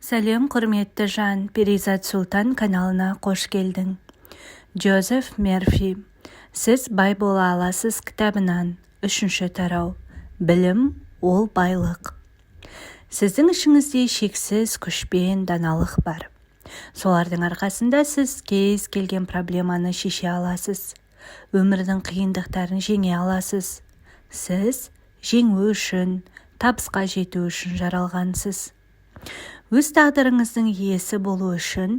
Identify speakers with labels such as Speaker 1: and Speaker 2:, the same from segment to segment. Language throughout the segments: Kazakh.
Speaker 1: Сәлем, құрметті жан! Перизат Сұлтан каналына қош келдің. Джозеф Мерфи «Сіз бай бола аласыз» кітабынан үшінші тарау. Білім – ол байлық. Сіздің ішіңізде шексіз күш пен даналық бар. Солардың арқасында сіз кез келген проблеманы шеше аласыз, өмірдің қиындықтарын жеңе аласыз. Сіз жеңу үшін, табысқа жету үшін жаралғансыз. Өз тағдырыңыздың иесі болу үшін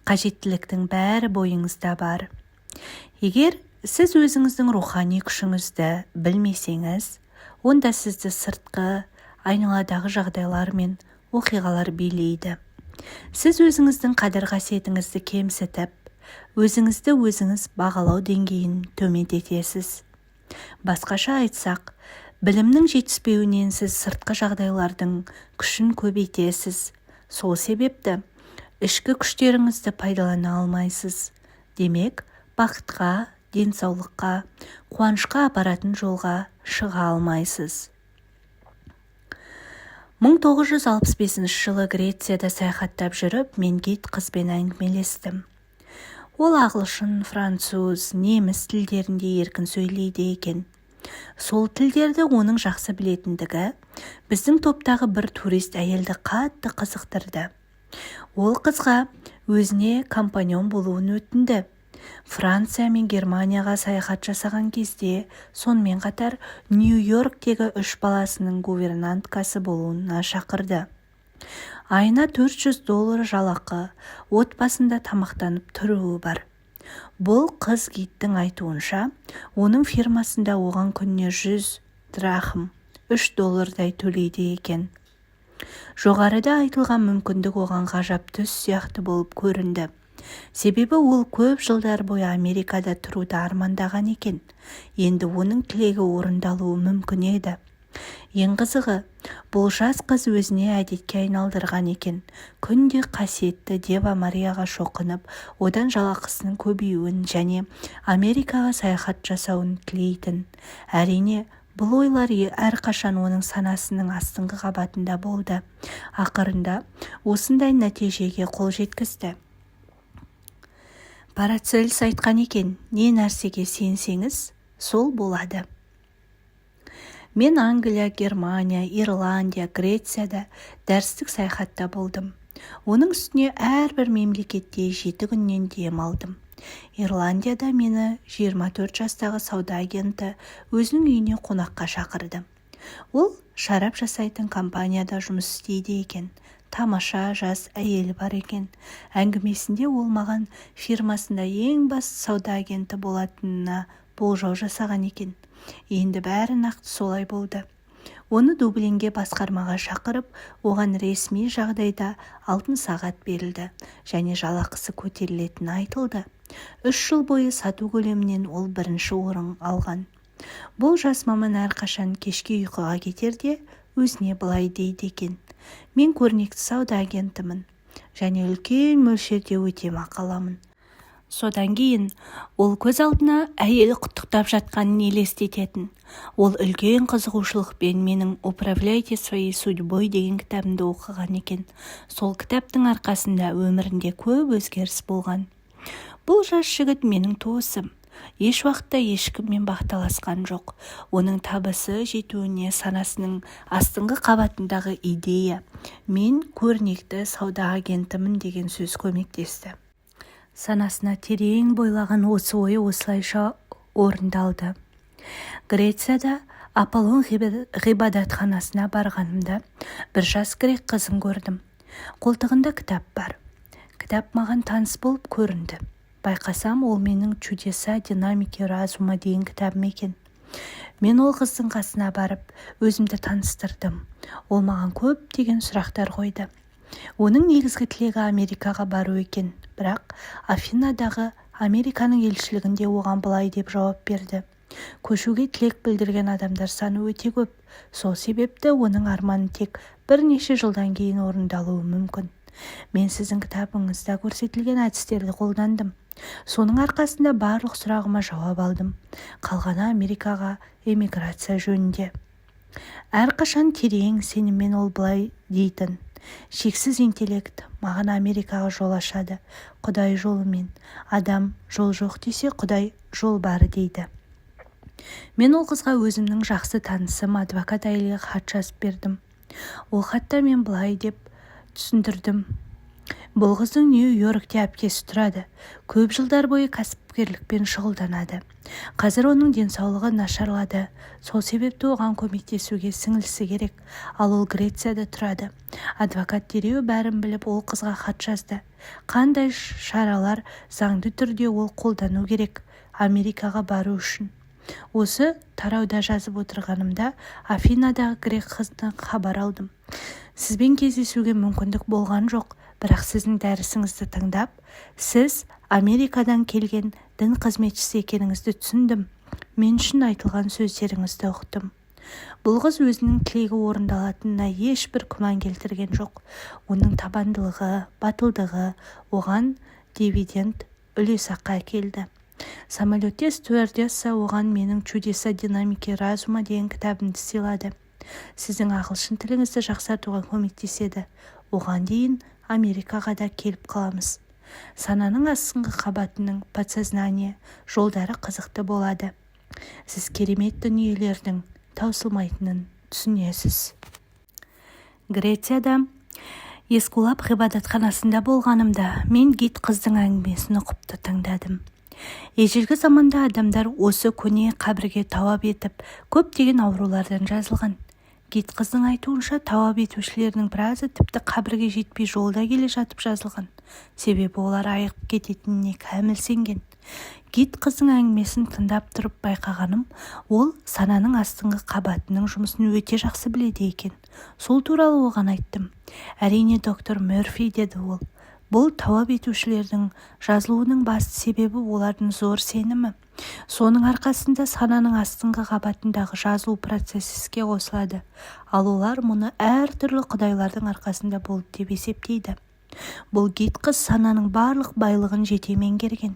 Speaker 1: қажеттіліктің бәрі бойыңызда бар. Егер сіз өзіңіздің рухани күшіңізді білмесеңіз, онда сізді сыртқы айналадағы жағдайлар мен оқиғалар билейді. Сіз өзіңіздің қадір-қасиетіңізді кемсітіп, өзіңізді өзіңіз бағалау деңгейін төмендетесіз. Басқаша айтсақ, білімнің жетіспеуінен сіз сыртқы жағдайлардың күшін көбейтесіз. Сол себепті ішкі күштеріңізді пайдалана алмайсыз. Демек, бақытқа, денсаулыққа, қуанышқа апаратын жолға шыға алмайсыз. 1965 жылы Грецияда саяхаттап жүріп, мен гид қызбен әңгімелестім. Ол ағылшын, француз, неміс тілдерінде еркін сөйлейді екен. Сол тілдерді оның жақсы білетіндігі біздің топтағы бір турист әйелді қатты қызықтырды. Ол қызға өзіне компаньон болуын өтінді. Франция мен Германияға саяхат жасаған кезде, сонымен қатар Нью-Йорктегі үш баласының гувернанткасы болуына шақырды. Айына 400 доллар жалақы, отбасында тамақтанып тұруы бар. Бұл қыз гидтің айтуынша, оның фирмасында оған күніне 100 драхм, 3 доллардай төлейді екен. Жоғарыда айтылған мүмкіндік оған ғажап түс сияқты болып көрінді. Себебі ол көп жылдар бойы Америкада тұруды армандаған екен. Енді оның тілегі орындалуы мүмкін еді. Ең қызығы, бұл жас қыз өзіне әдетке айналдырған екен: күнде қасиетті Дева Марияға шоқынып, одан жалақысының көбеюін және Америкаға саяхат жасауын тілейтін. Әрине, бұл ойлар әрқашан оның санасының астыңғы қабатында болды. Ақырында осындай нәтижеге қол жеткізді. Парацельс айтқан екен: «Не нәрсеге сенсеңіз, сол болады». Мен Англия, Германия, Ирландия, Грецияда дәрістік саяхатта болдым. Оның үстіне әрбір мемлекетте 7 күннен дем алдым. Ирландияда мені 24 жастағы сауда агенті өзінің үйіне қонаққа шақырды. Ол шарап жасайтын компанияда жұмыс істейді екен. Тамаша жас әйелі бар екен. Әңгімесінде ол маған фирмасында ең бас сауда агенті болатынына болжау жасаған екен. Енді бәрі нақты солай болды. Оны Дублинге басқармаға шақырып, оған ресми жағдайда алтын сағат берілді және жалақысы көтерілетіні айтылды. 3 жыл бойы сату көлемінен ол бірінші орын алған. Бұл жас маман әрқашан кешке ұйқыға кетерде өзіне былай дейді екен: «Мен көрнекті сауда агентімін және үлкен мөлшерде өтемақы аламын». Содан кейін ол көз алдына әйелі құттықтап жатқанын елестететін. Ол үлкен қызығушылықпен менің «Управляйте своей судьбой» деген кітабымды оқыған екен. Сол кітаптың арқасында өмірінде көп өзгеріс болған. Бұл жас жігіт менің туысым. Еш уақытта ешкіммен бақталасқан жоқ. Оның табысы жетуіне санасының астыңғы қабатындағы идея, «Мен көрнекті сауда агентімін» деген сөз көмектесті. Санасына терең бойлаған осы ойы осылайша орындалды. Грецияда Аполлон ғибадатханасына барғанымда, бір жас грек қызын көрдім. Қолтығында кітап бар. Кітап маған таныс болып көрінді. Байқасам, ол менің «Чудеса динамики разума» деген кітабым екен. Мен ол қыздың қасына барып, өзімді таныстырдым. Ол маған көптеген сұрақтар қойды. Оның негізгі тілегі Америкаға бару екен. Бірақ Афинадағы Американың елшілігінде оған былай деп жауап берді: «Көшуге тілек білдірген адамдар саны өте көп. Сол себепті оның арманы тек бірнеше жылдан кейін орындалуы мүмкін». «Мен сіздің кітабыңызда көрсетілген әдістерді қолдандым. Соның арқасында барлық сұрағыма жауап алдым. Қалғаны Америкаға эмиграция жөнінде». Әрқашан терең сеніммен ол былай дейтін: Шексіз интеллект маған Америкаға жол ашады. Құдай жолымен. Адам жол жоқ десе, Құдай жол бар дейді. Мен ол қызға өзімнің жақсы танысым, адвокат әйелге хат жазып бердім. Ол хатта мен былай деп түсіндірдім: бұл қыздың Нью-Йоркте әпкесі тұрады, көп жылдар бойы кәсіпкерлікпен шұғылданады. Қазір оның денсаулығы нашарлады, сол себепті оған көмектесуге сіңлісі керек, ал ол Грецияда тұрады. Адвокат дереу бәрін біліп, ол қызға хат жазды. Қандай шаралар заңды түрде ол қолдану керек Америкаға бару үшін? Осы тарауда жазып отырғанымда, Афинадағы грек қызынан хабар алдым: «Сізбен кездесуге мүмкіндік болған жоқ, бірақ сіздің дәрісіңізді тыңдап, сіз Америкадан келген дін қызметшісі екеніңізді түсіндім. Мен үшін айтылған сөздеріңізді ұқтым». Бұл қыз өзінің тілегі орындалатынына ешбір күмән келтірген жоқ. Оның табандылығы, батылдығы оған дивиденд, үлесақы әкелді. Самолетте стюардесса оған менің «Чудеса динамики разума» деген кітабымды сыйлады. Сіздің ағылшын тіліңізді жақсартуға көмектеседі. Оған дейін Америкаға да келіп қаламыз. Сананың астыңғы қабатының, подсознание, жолдары қызықты болады. Сіз керемет дүниелердің таусылмайтынын түсінесіз. Грецияда Эскулап ғибадатханасында болғанымда, мен гид қыздың әңгімесін ұқыпты тыңдадым. Ежелгі заманда адамдар осы көне қабірге тауап етіп, көптеген аурулардан жазылған. Гид қыздың айтуынша, тауап етушілердің біразы тіпті қабірге жетпей, жолда келе жатып жазылған, себебі олар айығып кететініне кәміл сенген. Гид қыздың әңгімесін тыңдап тұрып байқағаным, ол сананың астыңғы қабатының жұмысын өте жақсы біледі екен. Сол туралы оған айттым. «Әрине, доктор Мерфи, – деді ол. – Бұл тауап етушілердің жазылуының басты себебі олардың зор сенімі. Соның арқасында сананың астыңғы қабатындағы жазылу процесі іске қосылады, ал олар мұны әртүрлі құдайлардың арқасында болды деп есептейді». Бұл гид қыз сананың барлық байлығын жете меңгерген.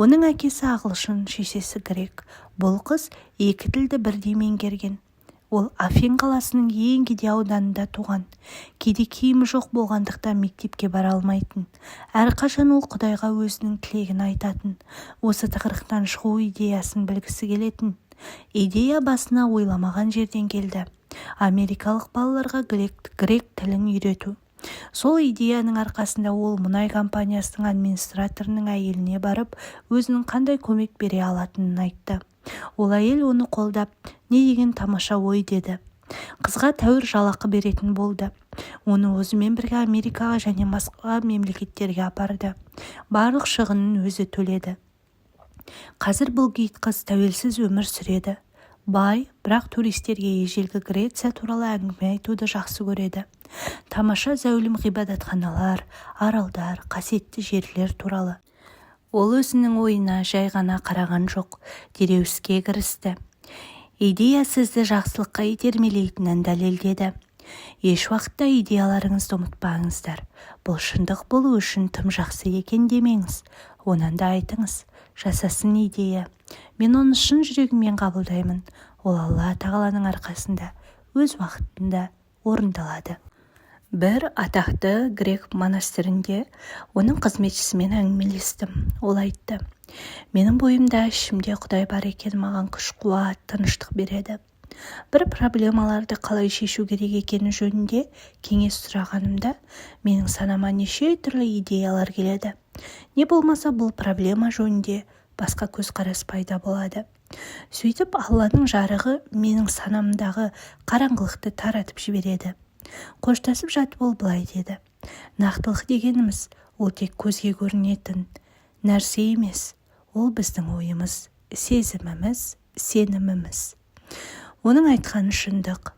Speaker 1: Оның әкесі ағылшын, шешесі грек. Бұл қыз екі тілді бірдей меңгерген. Ол Афин қаласының ең кедей ауданында туған. Кейде киімі жоқ болғандықтан, мектепке бара алмайтын. Әрқашан ол Құдайға өзінің тілегін айтатын, осы тығырықтан шығу идеясын білгісі келетін. Идея басына ойламаған жерден келді: америкалық балаларға грек тілін үйрету. Сол идеяның арқасында ол мұнай компаниясының администраторының әйеліне барып, өзінің қандай көмек бере алатынын айтты. Ол әйел оны қолдап, «Не деген тамаша ой!» деді. Қызға тәуір жалақы беретін болды. Оны өзімен бірге Америкаға және басқа мемлекеттерге апарды, барлық шығынын өзі төледі. Қазір бұл гид қыз тәуелсіз өмір сүреді, бай, бірақ туристерге ежелгі Греция туралы әңгіме айтуды жақсы көреді, тамаша зәулім ғибадатханалар, аралдар, қасиетті жерлер туралы. Ол өзінің ойына жай ғана қараған жоқ, дереу іске кірісті. Идея сізді жақсылыққа итермелейтінін дәлелдеді. Еш уақытта идеяларыңызды ұмытпаңыздар. «Бұл шындық болу үшін тым жақсы екен» демеңіз. Онан да айтыңыз: «Жасасын идея, мен оны шын жүрегіммен қабылдаймын. Ол Алла Тағаланың арқасында өз уақытында орындалады». Бір атақты грек монастырінде оның қызметшісімен әңгімелестім. Ол айтты: «Менің бойымда, ішімде Құдай бар екен, маған күш-қуат, тыныштық береді. Бір проблемаларды қалай шешу керек екені жөнінде кеңес сұрағанымда, менің санама неше түрлі идеялар келеді, не болмаса бұл проблема жөнінде басқа көзқарас пайда болады. Сөйтіп, Алланың жарығы менің санамдағы қараңғылықты таратып жібереді». Қоштасып жатып ол былай деді: «Нақтылық дегеніміз ол тек көзге көрінетін нәрсе емес, ол біздің ойымыз, сезіміміз, сеніміміз». Оның айтқаны шындық.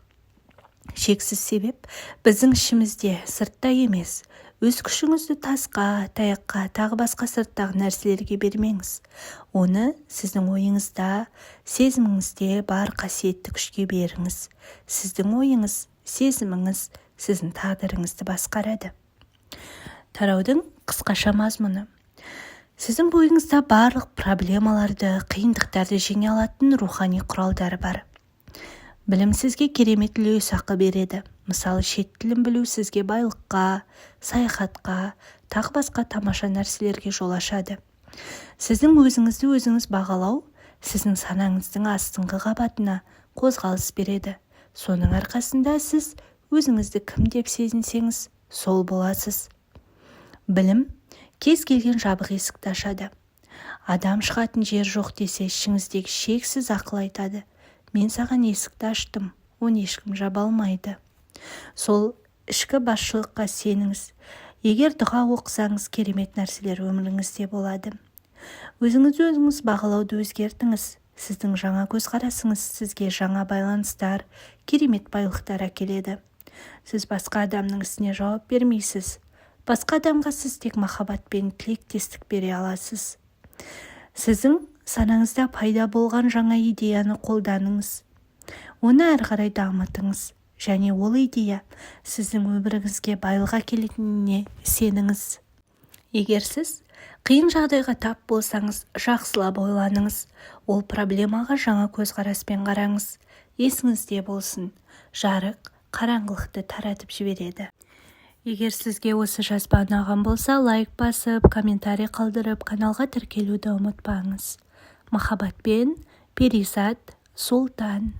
Speaker 1: Шексіз себеп біздің ішімізде, сыртта емес. Өз күшіңізді тасқа, таяққа, тағы басқа сырттағы нәрселерге бермеңіз. Оны сіздің ойыңызда, сезіміңізде бар қасиетті күшке беріңіз. Сіздің ойыңыз, сезіміңіз сіздің тағдырыңызды басқарады. Тараудың қысқаша мазмұны: сіздің бойыңызда барлық проблемаларды, қиындықтарды жеңе алатын рухани құралдар бар. Білім сізге керемет үлесақы береді. Мысалы, шет тілін білу сізге байлыққа, саяхатқа, тағы басқа тамаша нәрселерге жол ашады. Сіздің өзіңізді өзіңіз бағалау сіздің санаңыздың астыңғы қабатына қозғалыс береді. Соның арқасында сіз өзіңізді кім деп сезінсеңіз, сол боласыз. Білім кез келген жабық есікті ашады. Адам шығатын жер жоқ десе, ішіңіздегі шексіз ақыл айтады: «Мен саған есікті аштым, оны ешкім жаба алмайды». Сол ішкі басшылыққа сеніңіз. Егер дұға оқысаңыз, керемет нәрселер өміріңізде болады. Өзіңізді өзіңіз бағалауды өзгертіңіз. Сіздің жаңа көзқарасыңыз сізге жаңа байланыстар, керемет байлықтар әкеледі. Сіз басқа адамның ісіне жауап бермейсіз. Басқа адамға сіз тек махаббат пен тілектестік бере аласыз. Сіздің санаңызда пайда болған жаңа идеяны қолданыңыз, оны әрі қарай дамытыңыз және ол идея сіздің өміріңізге байлық әкелетініне сеніңіз. Егер сіз қиын жағдайға тап болсаңыз, жақсылап ойланыңыз, ол проблемаға жаңа көзқараспен қараңыз. Есіңізде болсын, жарық қараңғылықты таратып жібереді. Егер сізге осы жазба ұнаған болса, лайк басып, комментарий қалдырып, каналға тіркелуді ұмытпаңыз. Махаббатпен, Перизат Сұлтан.